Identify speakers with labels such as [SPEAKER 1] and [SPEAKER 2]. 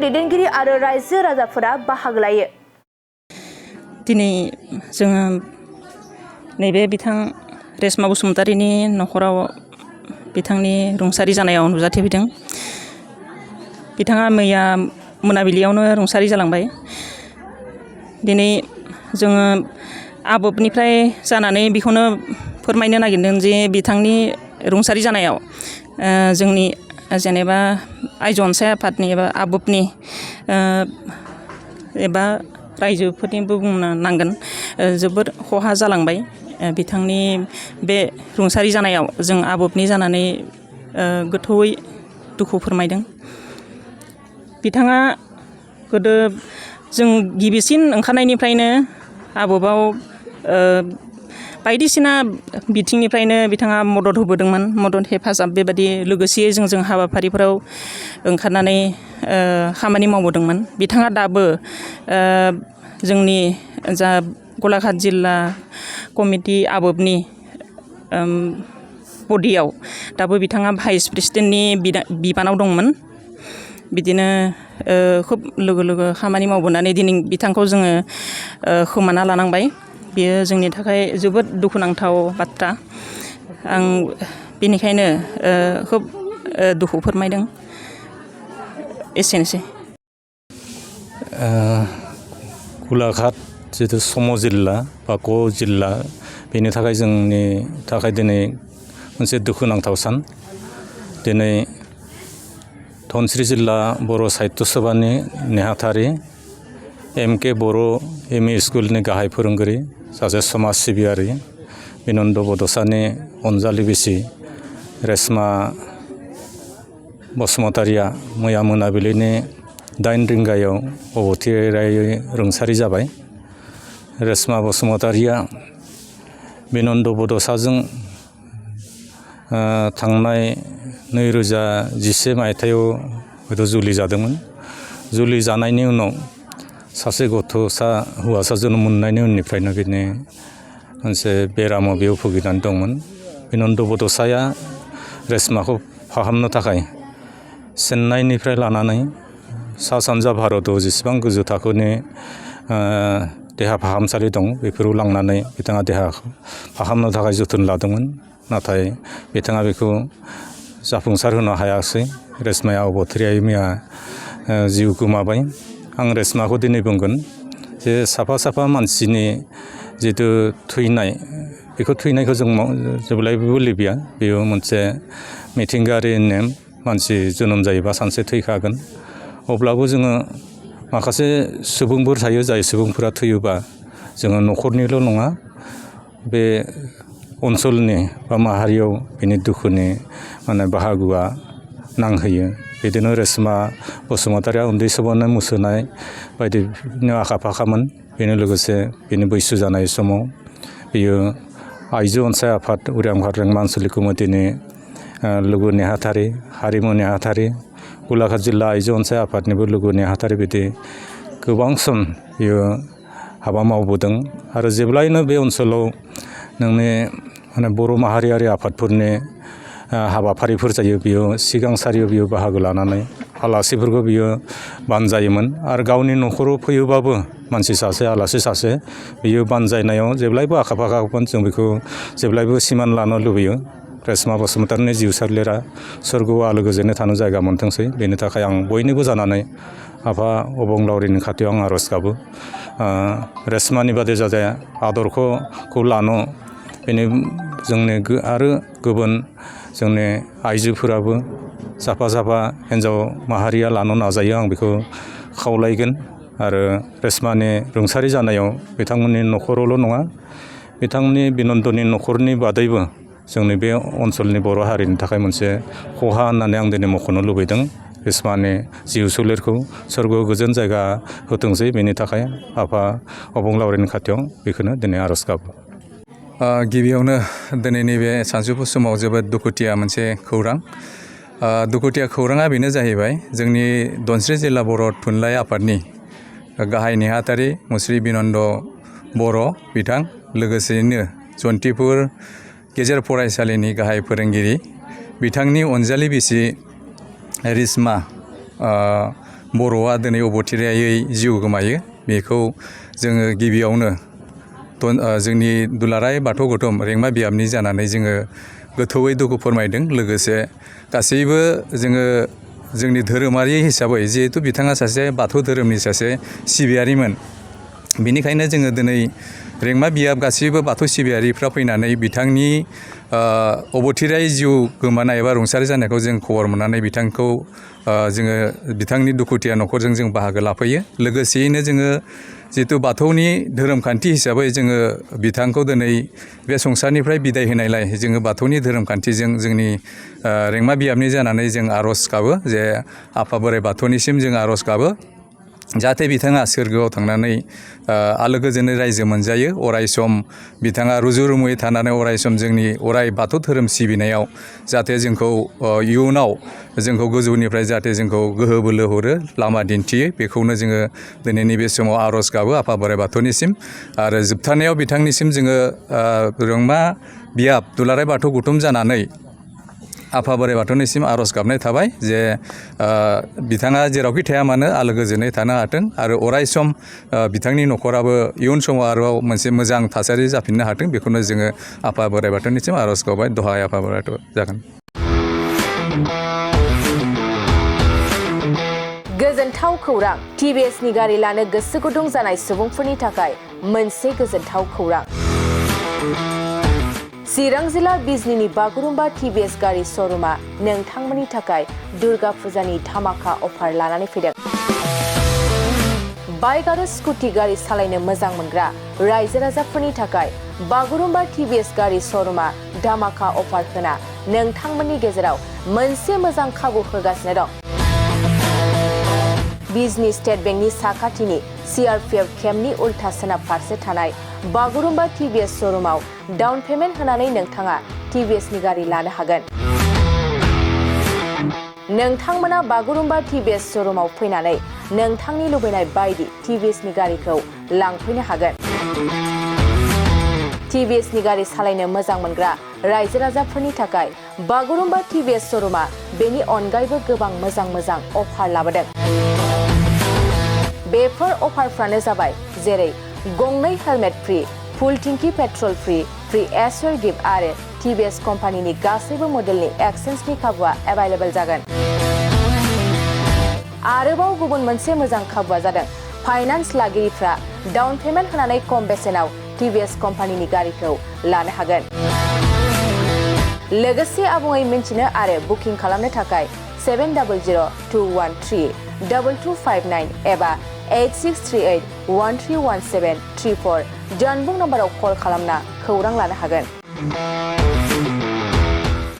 [SPEAKER 1] दैदेनगिरि आरो रायजो राजाफोरा बाहागो लायो।
[SPEAKER 2] दिनै जोङो नैबे बिथां रेशमा बसुमतारीनि न'खराव बिथांनि रुंसारि जानायाव नुजाथिफैदों। बिथाङा मैया मोनाबिलियावनो रुंसारि जालांबाय। दिनै जोङो आबोबनिफ्राय जानानै बेखौनो फोरमायनो नागिरदों जे बिथांनि रुंसारि जानायाव जोंनि जेनेबा आइजो अनसाय आफादनि एबा आबोबनि एबा रायजोफोरनिबो बुंनो नांगोन जोबोद खहा जालांबाय। बिथांनि बे रुंसारि जानायाव जों आबोबनि जानानै गोथौयै दुखु फोरमायदों। बिथाङा गोदो जों गिबिसिन ओंखारनायनिफ्रायनो आबोबाव बायदिसिना बिथिंनिफ्रायनो बिथाङा मदद होबोदोंमोन, मदद हेफाजाब बेबायदि लोगोसेयै जों हाबाफारिफोराव ओंखारनानै खामानि मावबोदोंमोन। बिथाङा दाबो जोंनि जा गलाघाट जिल्ला कमिटि आबोबनि बडियाव दाबो बिथाङा भाइस प्रेसिडेन्टनि बिबानाव दंमोन। बिदिनो खोब लोगो खामानि मावबोनानै दिनै बिथांखौ जोङो खोमाना लानांबाय। बेयो जोंनि थाखाय जोबोद दुखुनांथाव बाथ्रा। आं बेनिखायनो खोब दुखु फोरमायदों। एसेनोसै।
[SPEAKER 3] गलाघाट जितु सम जिल्ला बा क जिल्ला बेनि थाखाय जोंनि थाखाय दिनै मोनसे दुखुनांथाव सान। दिनै धनस्रि जिल्ला बर' साहित्य सभानि नेहाथारि MK बर' ME स्कुलनि गाहाय फोरोंगिरि सासे समाज सिबियारि बिनन्द बड'सानि अनजालि बिसि रेशमा बसुमतारीया मैया मोनाबिलिनि 8 रिंगायाव अबथिरायै रुंसारि जाबाय। रेशमा बसुमतारीया बिनन्द बड'साजों थांनाय 2011 मायथाइयाव हयथ' जुलि जादोंमोन। जुलि जानायनि उनाव सासे गथ'सा हौवासा जोनोम मोननायनि उननिफ्रायनो बिदिनो मोनसे बेरामाव बेयाव भुगिनानै दंमोन। बिनन्द बड'साया रेशमाखौ फाहामनो थाखाय चेन्नाइनिफ्राय लानानै सा सानजा भारताव जेसेबां गोजौ थाखोनि देहा फाहामसालि दं बेफोराव लांनानै बिथाङा देहा फाहामनो थाखाय जोथोन लादोंमोन। नाथाय बिथाङा बेखौ जाफुंसार होनो हायासै। रेशमाया अबथिरायै मैया जिउ गोमाबाय। आं रेशमाखौ दिनै बुंगोन जे साफा मानसिनि जितु थैनाय बेखौ थैनायखौ जों जेब्लायबो लिबिया। बेयो मोनसे मिथिंगायारि नेम। मानसि जोनोम जायोबा सानसे थैखागोन। अब्लाबो जोङो माखासे सुबुंफोर थायो जाय सुबुंफोरा थैयोबा जोङो न'खरनिल' नङा बे ओनसोलनि बा माहारियाव बेनि दुखुनि बाहागोआ नांहैयो। बिदिनो रेशमा बसुमतारीया उन्दै समावनो मुसुरनाय बायदिनो आखा फाखामोन। बेनो लोगोसे बेनि बैसो जानाय समाव बियो आइजो अनसाय आफाद उरियाम हारेंमा आनसलिक कमिटिनि लोगो नेहाथारि, हारिमु नेहाथारि, गलाघाट जिल्ला आइजो अनसाय आफादनिबो लोगो नेहाथारि बिदि गोबां सम बियो हाबा मावबोदों। आरो जेब्लायनो बे ओनसोलाव नोंनि बर' माहारियारि आफादफोरनि हाबाफारिफोर जायो बेयाव सिगां सारियाव बियो बाहागो लानानै आलासिफोरखौ बियो बानजायोमोन। आरो गावनि न'खराव फैयोबाबो मानसि सासे आलासि सासे बियो बानजायनायाव जेब्लायबो आखा फाखामोन। जों बेखौ जेब्लायबो सिमान लानो लुबैयो। रेशमा बसुमतारीनि जिउसालिरा सोरगोआव आलो गोजोनै थानो जायगा मोनथोंसै। बेनि थाखाय आं बयनिबो जानानै आफा अबंलावरिनि खाथियाव आं आर'ज गाबो। रेशमानि बादि जाते आदर्शखौ लानो बेनि जोंनि आरो गुबुन जोंनि आइजोफोराबो साफा हिन्जाव माहारिया लानो नाजायो आं बेखौ खावलायगोन। आरो रेशमानि रुंसारि जानायाव बिथांमोननि न'खरावल' नङा बिथांनि बिनन्दनि न'खरनि बादैबो जोंनि बे ओनसोलनि बर' हारिनि थाखाय मोनसे खहा होननानै आं दिनै मख'नो लुबैदों। रेशमानि जिउ सोलेरखौ सोरगोआव गोजोन जायगा होथोंसै। बेनि थाखाय आफा अबंलावरिनि खाथियाव बेखौनो दिनै आर'ज गाबो।
[SPEAKER 4] गिबियावनो दिनैनि बे सानजौफु समाव जोबोद दुखुथिया मोनसे खौरां। दुखुथिया खौराङा बेनो जाहैबाय जोंनि धनस्रि जिल्ला बर' थुनलाइ आफादनि गाहाय नेहाथारि मुस्रि बिनन्द बर' बिथां, लोगोसेयैनो जन्तिपुर गेजेर फरायसालिनि गाहाय फोरोंगिरि बिथांनि अनजालि बिसि रेशमा बर'आ दिनै अबथिरायै जिउ गोमायो बेखौ जोङो गिबियावनो जोंनि दुलाराय बाथौ गौथुम रेंमा बियाबनि जानानै जोङो गोथौयै दुखु फोरमायदों। लोगोसे गासैबो जोङो जोंनि धोरोमारि हिसाबै जिहेतु बिथाङा सासे बाथौ धोरोमनि सासे सिबियारिमोन, बेनिखायनो जोङो दिनै रेंमा बियाब गासैबो बाथौ सिबियारिफ्रा फैनानै बिथांनि अबथिरायै जिउ गोमानाय एबा रुंसारि जानायखौ जों खबर मोननानै बिथांखौ जोङो बिथांनि दुखुथिया न'खरजों जों बाहागो लाफैयो। लोगोसेयैनो जोङो जिहेतु बाथौनि धोरोम खान्थि हिसाबै जोङो बिथांखौ दिनै बे संसारनिफ्राय बिदाय होनायलाय जोङो बाथौनि धोरोम खान्थिजों जोंनि रेंमा बियाबनि जानानै जों आर'ज गाबो जे आफा बोराइ बाथौनिसिम जों आर'ज गाबो जाहाथे बिथाङा सोरगोआव थांनानै आलो गोजोनै रायजो मोनजायो। अराय सम बिथाङा रुजु रुमुयै थानानै अराय सम जोंनि अराय बाथौ धोरोम सिबिनायाव जाहाथे जोंखौ इयुनाव जोंखौ गोजौनिफ्राय जाहाथे जोंखौ गोहो बोलो हरो, लामा दिन्थियो, बेखौनो जोङो दिनैनि बे समाव आर'ज गाबो आफा बोराइ बाथौनिसिम। आरो जोबथारनायाव बिथांनिसिम जोङो रेंमा बियाब दुलाराय बाथौ गौथुम जानानै आफा बोराइ बाथौनिसिम आर'ज गाबनाय थाबाय जे बिथाङा जेरावखि थाया मानो आलो गोजोनै थानो हाथों आरो अराय सम बिथांनि न'खराबो इयुन समाव आरोबाव मोनसे मोजां थासारि जाफिननो हाथों, बेखौनो जोङो आफा बोराइ बाथौनिसिम आर'ज गाबबाय। दहाय आफा बोराइ बाथौ जागोन।
[SPEAKER 1] गोजोनथाव खौरां। TVSनि गारि लानो गोसो गुदुं जानाय सुबुंफोरनि थाखाय मोनसे गोजोनथाव खौरां। चिरां जिल्ला बिजनीनि बागुरुम्बा TVS गारि श'रुमा नोंथांमोननि थाखाय दुर्गा फुजानि धामाका अफार लानानै फैदों। बाइक आरो स्कुटि गारि सालायनो मोजां मोनग्रा रायजो राजाफोरनि थाखाय बागुरुम्बा TVS गारि श'रुमा धामाका अफार होना नोंथांमोननि गेजेराव मोनसे मोजां खाबु होगासिनो दं। बिजनी स्टेट बेंकनि साखाथिनि CRPF केम्पनि उल्था सोनाब फारसे थानाय बागुरुम्बा TVS श'रुमाव डाउन पेमेन्ट होनानै नोंथाङा TVSनि गारि लानो हागोन। नोंथांमोना बागुरुम्बा TVS श'रुमाव फैनानै नोंथांनि लुबैनाय बायदि TVSनि गारिखौ लांफैनो हागोन। TVSनि गारि सालायनो मोजां मोनग्रा रायजो राजाफोरनि थाखाय बागुरुम्बा TVS श'रुमा बेनि अनगायैबो गोबां मोजां अफार लाबोदों। बेफोर अफारफ्रानो जाबाय जेरै गंनै हेलमेट फ्रि, फुल टिंकि पेट्रल फ्रि एसवेल गिफ्ट आरो TVS कम्पानिनि गासैबो मडेलनि एक्सचेन्जनि खाबुआ एभेलेबल जागोन। आरोबाव गुबुन मोनसे मोजां खाबुआ जादों फाइनान्स लागिरिफ्रा डाउन पेमेन्ट होनानै खम बेसेनाव TVS कम्पानिनि गारिखौ लानो हागोन। लोगोसे आबुङै मिन्थिनो आरो बुकिं खालामनो थाखाय 7002132259 एबा 8638131734 जानबुं नाम्बाराव कल खालामना खौरां लानो हागोन।